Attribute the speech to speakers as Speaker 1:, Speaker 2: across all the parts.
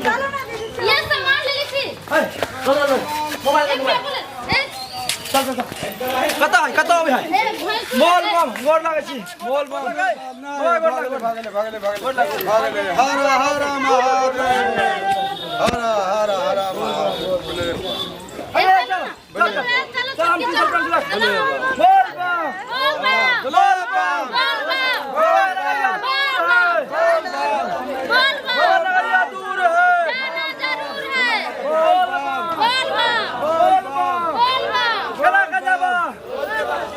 Speaker 1: ये सामान ले ली छी।
Speaker 2: ए, चल चल चल मोबाइल
Speaker 1: एक
Speaker 2: मोबाइल
Speaker 1: बोले ए
Speaker 2: चल चल चल कतऽ है कतऽ अबै है
Speaker 1: ए भैंस
Speaker 2: बोल बम गोर लागै छी बोल बम गोर लागै
Speaker 3: भागले भागले भागले भागले हर हर महादेव हर हर हर महादेव।
Speaker 1: ए चलो
Speaker 2: चल
Speaker 1: चलो
Speaker 2: चल चल हम
Speaker 1: चलो
Speaker 2: चल चल
Speaker 1: चलो
Speaker 2: बोल बम
Speaker 1: बोल बम
Speaker 2: बोल बम
Speaker 1: बोल बम
Speaker 2: बोल बम
Speaker 1: बोल बम बोल
Speaker 2: बोल
Speaker 1: बम
Speaker 2: नगरिया दूर है
Speaker 1: जाना जरूर है।
Speaker 2: बोल बम
Speaker 1: बोल बम
Speaker 2: बोल बम
Speaker 1: बोल बम
Speaker 2: केना के जाबा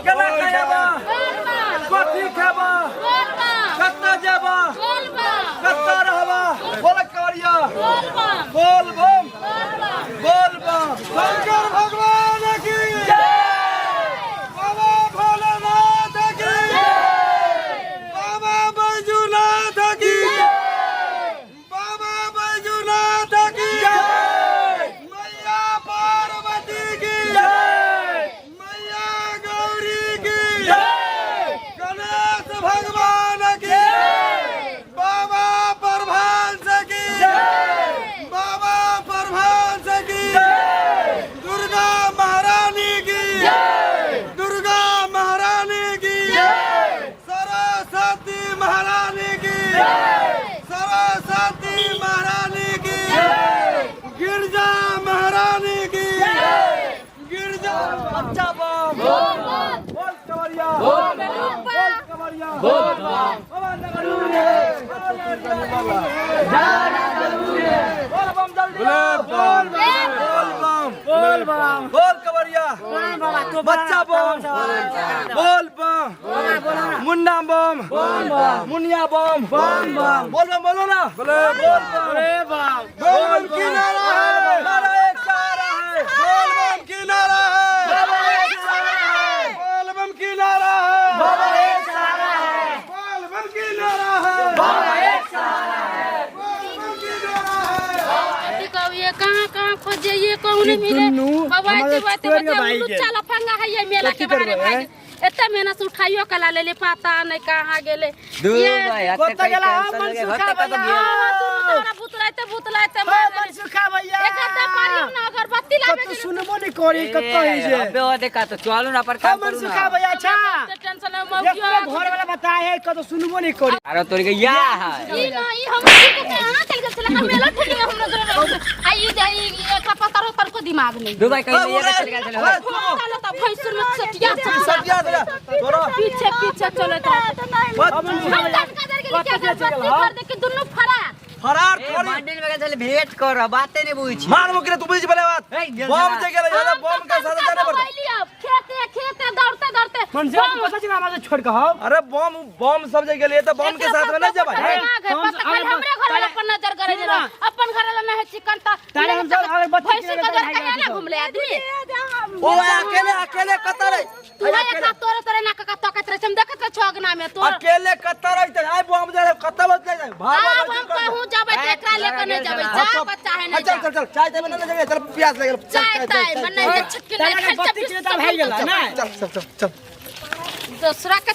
Speaker 2: केना के जाबा
Speaker 1: बोल बम
Speaker 2: कथी खेबा
Speaker 1: बोल बम
Speaker 2: कतऽ जेबा
Speaker 1: बोल बम
Speaker 2: कतऽ रहबा बोल कवरिया
Speaker 1: बोल बम
Speaker 2: बोल बम
Speaker 1: बोल बम
Speaker 2: बोल बम
Speaker 3: शंकर भगवान की बाबा भोलेनाथ की बाबा बैजूनाथ की बाबा बैजूनाथ की मैया पार्वती की मैया गौरी की गणेश भगवान की बाबा प्रभांस की बाबा प्रभांस की दुर्गा महारानी की दुर्गा महारानी की सरस्वती महारानी की सरस्वती महारानी की गिरजा महारानी की गिरजा
Speaker 2: बच्चा बम बोल कवरिया बोल बोल कवरिया बोल बाबा नगरी है जाना जरूर है बोल बम जल्दी आओ। बोल बम बोल बम
Speaker 4: बोल बम
Speaker 2: बोल कवरिया बच्चा बम बोल बम मुन्ना बम मुनिया बम
Speaker 4: बम बम।
Speaker 2: बोल बम बोलो ना बोल बम
Speaker 4: अरे बम
Speaker 3: बोल बम की नारा है
Speaker 2: नारा एक सहारा है
Speaker 3: बोल बम की नारा है
Speaker 2: बाबा एक सहारा है
Speaker 3: बोल बम की नारा है
Speaker 2: बाबा एक सहारा है
Speaker 3: बोल बम की नारा है
Speaker 2: बाबा एक सहारा है
Speaker 3: बोल बम की नारा है
Speaker 1: अथी कहू ये कहाँ कहाँ खोजे ये कहूँ नहीं मिले
Speaker 4: दुनू
Speaker 1: बबाइते
Speaker 4: हमारे
Speaker 1: बाते
Speaker 4: छोड़ के
Speaker 1: बच्चा
Speaker 4: भागि गेल।
Speaker 1: लुच्चा लफंगा है ये मेला
Speaker 4: कथी
Speaker 1: के बाहरे
Speaker 4: करबै,
Speaker 1: भागि एते मेहनत से उठाइयो कला लेले पता नहीं कहाँ गेले
Speaker 5: दू
Speaker 1: ये
Speaker 5: भाई एते
Speaker 4: कतऽ
Speaker 5: कहीं
Speaker 4: गेला?
Speaker 5: टेंशन
Speaker 4: मन
Speaker 5: लगे,
Speaker 4: सुखा
Speaker 5: घटे कतऽ
Speaker 4: भैया।
Speaker 5: गेल?
Speaker 1: हाँ, दुनू तोरा भूतलाइते भूतलाइते मार
Speaker 4: मन सुखा भैया
Speaker 1: एक आधा पारियो ना अगरबत्ती लाबे
Speaker 4: कतौ सुनबो नहीं करी कतौ ही जे
Speaker 5: अबे ओ देखा तो चलू ना पर काम
Speaker 4: मन
Speaker 5: करू
Speaker 4: सुखा
Speaker 5: ना
Speaker 4: भैया अच्छा
Speaker 1: टेंशन है
Speaker 4: एक
Speaker 1: मौकियो
Speaker 4: पूरा घर वाला बताए है कतौ सुनबो नहीं करी
Speaker 5: अरे तोरी के या है
Speaker 1: ई ना ई हम के कहाँ चल गेल छले हम मेला ठेली हमरा घर आ ई जाई एकरा पता रहो तनको दिमाग नहीं
Speaker 5: दू भाई कहीं ले चल गेल छलै
Speaker 1: चलो त भैंसुर में सटिया
Speaker 2: सटिया दे तोरा
Speaker 1: पीछे पीछे चलत रहत हम तनका देर गेली कि अगरबत्ती कर दे कि दुनू फरार
Speaker 2: फरार
Speaker 5: ए
Speaker 2: थोड़ी
Speaker 5: मंदिर में गेल छलै भेंट कर बाते नहीं बुझी
Speaker 2: मार मुकरे तू बुझ बले बात
Speaker 5: ए, गेल
Speaker 2: बम
Speaker 5: छला।
Speaker 2: जे गेलै दादा बम के साथ जाने पड़ता
Speaker 1: खेते खेते दौड़ते दौड़ते
Speaker 4: मन से पता चला हमारे छोड़ के हो
Speaker 2: अरे बम बम सब जे गेलै त बम के साथ में नहीं जेबै
Speaker 1: दिमाग है पता खाली हमरे घर वाला पर नजर करे
Speaker 4: सुन ना।
Speaker 1: अपन घर वाला ना है चिकन त
Speaker 4: तारे हम सब अगरबत्ती
Speaker 1: भैंसुर
Speaker 4: के
Speaker 1: के
Speaker 4: भागि
Speaker 1: घर कहिया ना
Speaker 4: गेल।
Speaker 1: घुमले आदमी
Speaker 2: ओ अकेले अकेले कत रहे
Speaker 1: तू एक तोरे तोरे ना काका तकत रहे हम देखत रहे छगना में तोर
Speaker 2: अकेले कत रहे आइ बम जे कत बज जाए भाग
Speaker 1: आब हम कहूँ जबै त एकरा लेके नहीं जबै जा बच्चा है नहीं
Speaker 2: चल
Speaker 1: जा
Speaker 2: चल चल चाय ताय बना ले चल प्यास लग गेल
Speaker 1: चाय ताय मने जे छक्के
Speaker 4: तारे
Speaker 1: नहीं
Speaker 4: अगरबत्ती के भागि गेला ना
Speaker 2: चल चल चल चल
Speaker 1: दूसरा के।